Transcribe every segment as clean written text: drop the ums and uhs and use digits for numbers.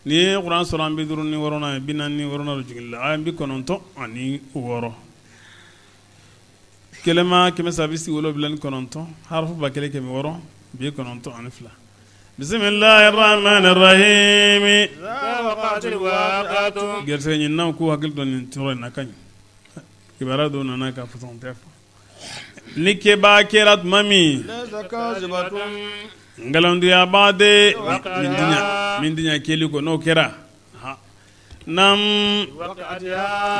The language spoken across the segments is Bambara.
Ni ye kuran sɔrɔ an 56nan ye 46nan jigin la an 96 kelema 379 harafu 1692. Bisimilahi rahmani rahimi. Garisɛgɛ ɲininaw k'u hakili to nin tɔgɔ in na ka ɲi. Kibaruya dɔw nana k'a fɔ tɛ fɔ. Ni kɛba kɛra tuma min, nkalontigiyabaa tɛ min diɲɛ kɛli kɔ, n'o kɛra nam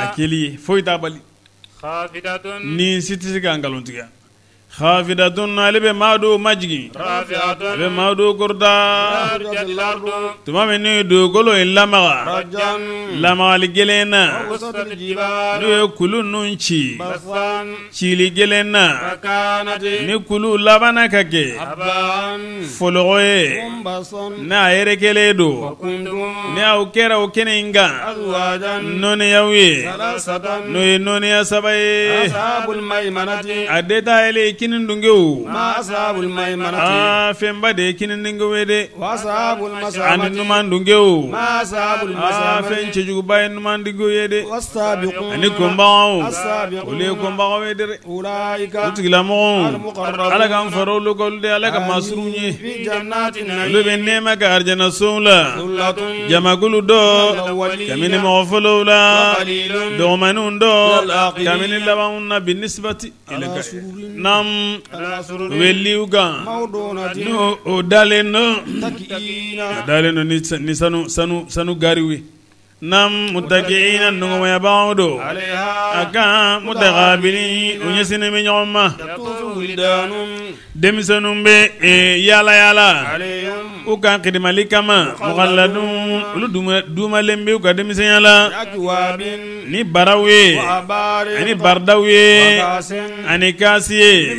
a kɛli ye foyi t'a bali. Ni si tɛ se ka nkalontigiya. Khafidatun, ale bɛ maa dɔw majigin, a bɛ maa dɔw kɔrɔta. Tuma min n'u ye dugukolo in lamaga lamagali gɛlɛn na, n'u ye kulu ninnu ci cili gɛlɛn na, ni kulu labanna ka kɛ fologo ye, n'a yɛrɛkɛlen don, ni aw kɛra o kɛnɛ in kan nɔɔniyaw ye, n'o ye nɔɔniya saba ye. A de ta yɛlɛ kini dungew, aa fɛnba de ye kini dungew ye dɛ, ani numan dungew, aa fɛn cɛjuguba ye numan dungew ye dɛ, ani kɔnbagaw, olu ye kɔnbagaw ye dɛ. O tigilamɔgɔw, Ala k'an fara olu kan, olu de Ala ka maasurunw ye. Olu bɛ nɛɛma kɛ arijanasow la, jamakulu dɔ kabini mɔgɔ fɔlɔw la, dɔgɔmaninw dɔ kabini labanw na bi nisibati nam u bɛ liw kan, n'o o dalen don, a dalen don ni sanu sanu sanu gariw ye. Nam mutakiina nɔgɔmayabagaw don a kan mutakabili, u ɲɛsinnen bɛ ɲɔgɔn ma. Denmisɛnninw bɛ yaala yaala u kan kidimali kama, mukhalladun, olu dumalen bɛ u ka denmisɛnya la ni baraw ye ani baridaw ye ani kaasi ye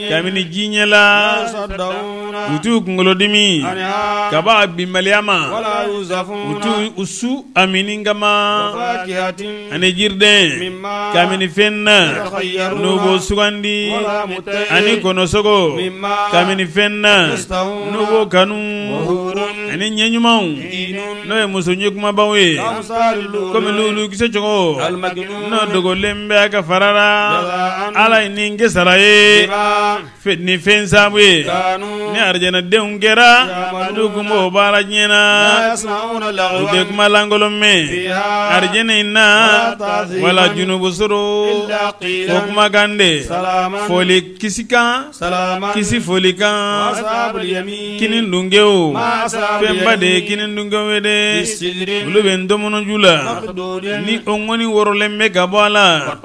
kabini ji ɲɛ la. U t'u kunkolo dimi ka bɔ a binbaliya ma, u t'u su a minni kama, ani jiriden kabini fɛn na n'u b'o sugandi, ani kɔnɔsogo kabini fɛn na n'u b'o kanu, ani ɲɛ ɲumanw n'o ye muso ɲɛ kumabaw ye, komi lulu kisɛ cogo n'o dogolen bɛ a ka fara la. Ala ye nin kɛ sara ye ni fɛn sabu ye, ni arijanadenw kɛra n'u kun b'o baara diɲɛ na, u tɛ kuma lankolon mɛn arijinɛ in na wala junubu sɔrɔ o kumakan de foli kisi kan, kisi foli kan. Kini dungew, fɛnba de ye kini dungew ye dɛ, olu bɛ ntɔmɔnɔju la ni o ŋɔni wɔrɔlen bɛ ka bɔ a la,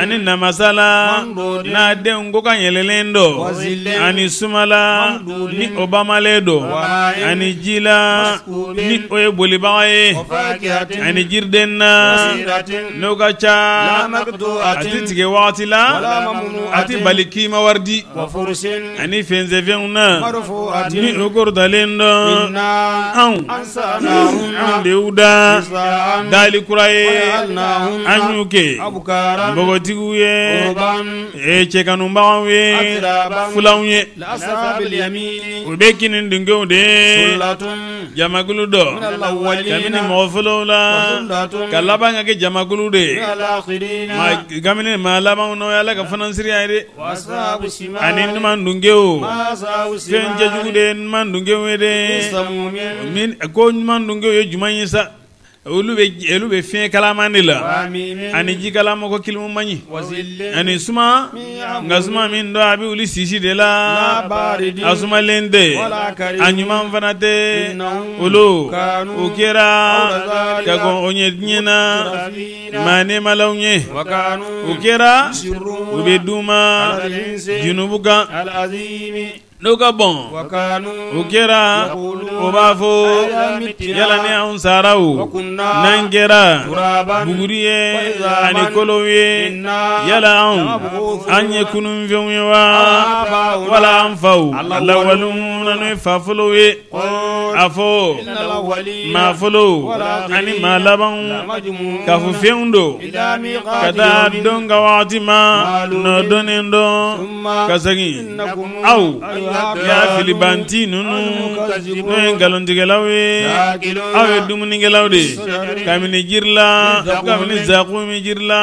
ani namasa la n'a denw ko ka yɛlɛlen don, ani sumala ni o bamalen don, ani ji la ni o ye bolibaga ye, ani jiriden na n'o ka ca, a tɛ tigɛ wagati la, a tɛ bali k'i ma wari di, ani fɛnsɛfɛnw na ni o kɔrɔtalen don. Anw de y'u da dali kura ye, an y'u kɛ npogotigiw ye, cɛkanubagaw ye, filanw ye. U bɛ kini dungew de ye, jamakulu dɔ kabini mɔgɔ fɔlɔw la, ka laban ka kɛ jamakulu de ye kabini maa labanw n'o ye Ala ka fanansiriya ye dɛ. Ani numan dungew, fɛn cɛjugu de ye numan dungew ye dɛ. Ko numan dungew ye jumɛn ye sa? Olu bɛ fiɲɛ kalaman de la, ani ji kalama ko kilimu man ɲi, ani suma, nka suma min dɔn a bɛ wuli sisi de la, a sumalen tɛ, a ɲuman fana tɛ. Olu o kɛra ka kɔn o ɲɛ diɲɛ na maa nɛɛmalaw ye, o kɛra u bɛ d'u ma junubu kan n'o ka bɔn. O kɛra o b'a fɔ yala ni anw sara o, n'an kɛra buguri ye ani kolow ye, yala anw an ye kununfɛnw ye wa, wala an faw alawaluna n'o ye fa fɔlɔw ye. A fɔ maa fɔlɔw ani maa labanw k'a fɔ fɛnw don ka taa don ka wagati ma n'o dɔnnen dɔn ka segin aw. Ya filibanti ninnu n'o ye nkalontigɛlaw ye, aw ye dumunikɛlaw de ye kabini jiri la, kabini zakumi jiri la,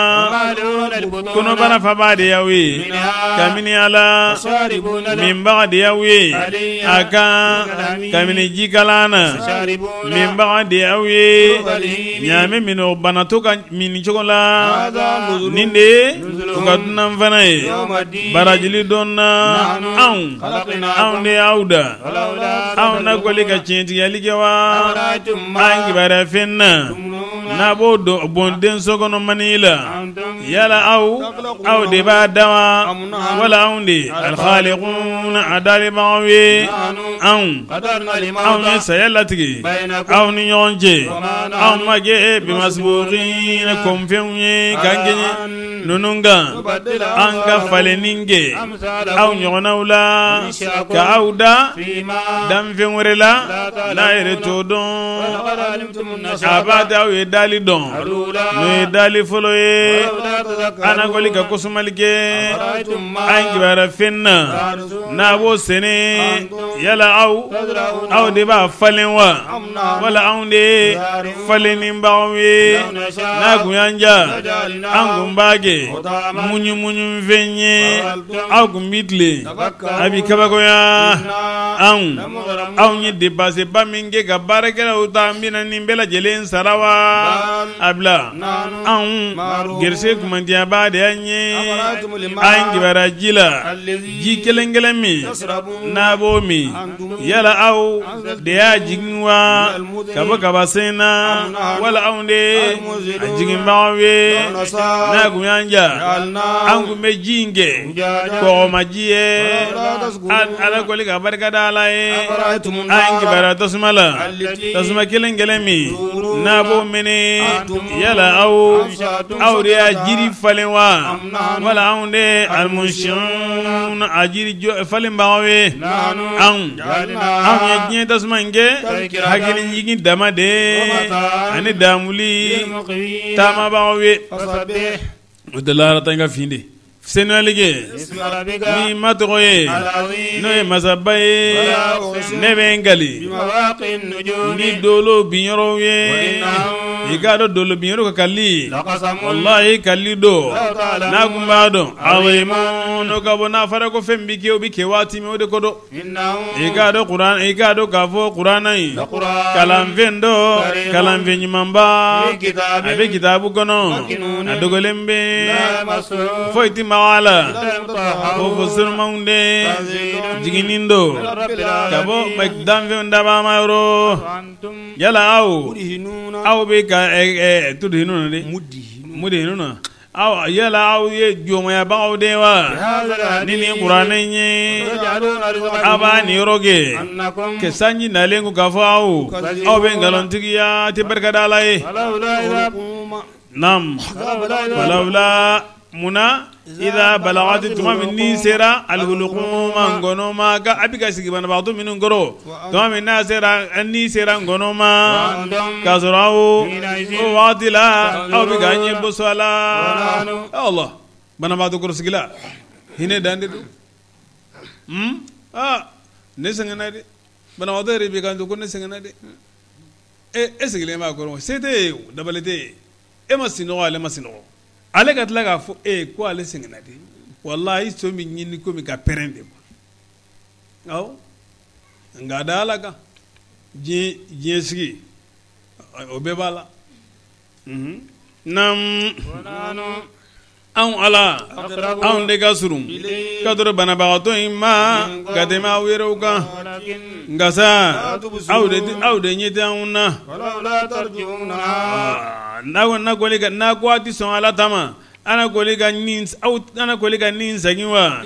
kɔnɔbara fabaa de y'aw ye, kabini a la minbaga de y'aw ye, a kan kabini jikalan na minbaga de y'aw ye, ɲaamɛ minɛ banatɔ ka min cogo la, nin de ye u ka dunan fana ye barajili don na. Anw de y'aw da, anw na kɔli ka tiɲɛtigiyali kɛ wa? An kibaruya fɛn na n'a b'o bɔn denso kɔnɔ mani la, yala aw de b'a da wa, wala anw de alkhaliqun a dalibagaw ye? Anw ye saya latigɛ aw ni ɲɔgɔn cɛ, aw ma kɛ bimasbuqin kɔnfɛnw ye k'an kɛɲɛ ninnu kan, an ka falenni kɛ aw ɲɔgɔnnaw la, ka aw da danfɛn wɛrɛ la n'a yɛrɛ t'o dɔn. A b'a da aw ye dali dɔn, n'o ye dali fɔlɔ ye, an na kɔli ka kosumali kɛ an kibaruya fɛn na n'a b'o sɛnɛ, yala aw de b'a falen wa, wala anw de ye falennibagaw ye? N'a kun y'an ja, an kun b'a kɛ muɲumuɲufɛn ye, aw kun bi tilen a bi kabakoya. Anw ye depaseba min kɛ ka baarakɛlaw ta, an bɛna nin bɛɛ lajɛlen sara wa? A bila anw gɛrɛsɛgɛ kumandiyaba de y'an ye. An kibaruya ji la, ji kelen kelen min n'a b'o min, yala aw de y'a jigin wa ka bɔ kabasen na, wala anw de a jiginbagaw ye? N'a kun y'an ja, an kun bɛ ji in kɛ kɔgɔmaji ye. Ala kɔli ka barika da Ala ye. An kibaruya tasuma la, tasuma kelen kelen min n'a b'o mɛnɛ, yala aw de y'a jiri falen wa, wala anw de alimusiyɔn a jiri falenbagaw ye? Anw ye diɲɛ tasuma in kɛ hakili jigin dama de ani damuli taamabagaw ye. O tɛ lahara ta in ka fin de senuyali kɛ ni ma tɔgɔ ye n'o ye masaba ye. Ne bɛ n kali ni dolo binyɔrɔw ye, i k'a dɔn dolo binyɔrɔ ka kali, walahi kali don n'a kun b'a dɔn azimu n'o ka bɔ n'a fɔra ko fɛn bɛ kɛ o bɛ kɛ waati min o de ko don. I k'a dɔn kuran, i k'a dɔn k'a fɔ kuranna in kalanfɛn dɔ, kalanfɛn ɲumanba, a bɛ kitabu kɔnɔ, a dogolen bɛ, foyi tɛ maga a la ko fo senumanw de jiginni don ka bɔ danfɛnw dabama yɔrɔ. Yala aw bɛ ka tudhinuna de mudhinuna, aw yala aw ye jɔnmayabagaw de wa ni nin kuranɛ ye? Aw b'a nin yɔrɔ kɛ kɛ sanji nalen ko k'a fɔ aw bɛ nkalontigiya tɛ barika da Ala ye. Naam, walawla munna idha balagati tuma min n'i sera alhulquma ngɔnɔma ka a bɛ ka sigi banabagatɔ minnu kɔrɔ tuma min n'a sera n'i sera ngɔnɔma k'a sɔrɔ aw o waati la aw bɛ ka ɲɛ bɔsɔ a la. Allah, banabagatɔ kɔrɔsigila hinɛ dan de don. Aa ne sɛgɛnna dɛ, banabagatɔ yɛrɛ b'i kanto ko ne sɛgɛnna dɛ. E sigilen b'a kɔrɔ, se tɛ ye, dabali tɛ ye, e ma sinɔgɔ, ale ma sinɔgɔ, ale ka tila k'a fɔ e ko ale sɛgɛnna de. Walahi so min ɲini komi ka pɛrɛn de ma. Awɔ, nka da Ala kan, diɲɛ sigi o bɛɛ b'a la. Naam, anw Ala, anw de ka surun ka dɔrɔn banabagatɔ in ma ka tɛmɛ aw yɛrɛw kan, nka sa aw de ɲɛ tɛ anw na. N'a ko a tɛ sɔn Ala ta ma, ana kɔli ka nin segin wa?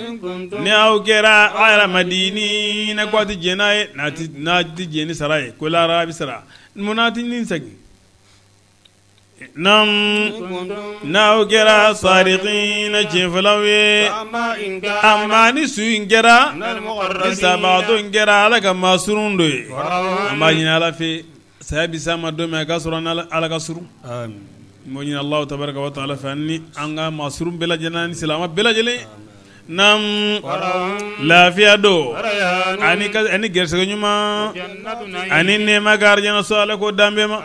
Ni aw kɛra hadamadenni na ko a tɛ jɛn n'a ye, n'a tɛ jɛn ni sara ye, ko lahara bɛ sara, munna a tɛ nin segin? Naam, n'aw kɛra sadiqina tiɲɛfɔlaw ye, amma ni su in kɛra, ni sabagatɔ in kɛra Ala ka maa surun dɔ ye, an b'a ɲini Ala fɛ saya bɛ s'a ma don min a ka sɔrɔ Ala ka surun. N b'o ɲini Alahu tabaraka wa taala fɛ ni an ka maa surun bɛɛ lajɛlen ni silamɛ bɛɛ lajɛlen. Nam lafiya don ani ani gɛrɛsɛgɛ ɲuman ani nɛɛma ka arijana so ala k'o d'an bɛɛ ma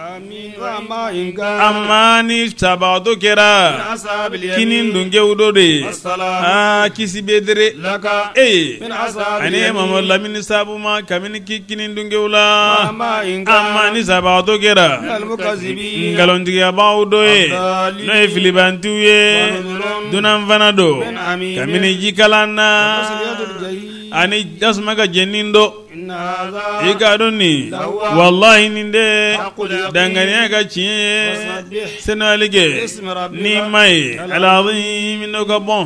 amma ni sabagatɔ kɛra kini dunkew dɔ de ye aa kisi bɛ dere e ye ani mamadu lamini sabu ma kabini kini dunkew la amma ni sabagatɔ kɛra nkalontigiyabaaw dɔ ye n'o ye filibantiw ye dunan fana don kabini jikalan na ani tasuma ka jeni dɔ i k'a dɔn nin walahi nin de danganiya ka tiɲɛ ye senuyali kɛ n'i ma ye alazim n'o ka bon.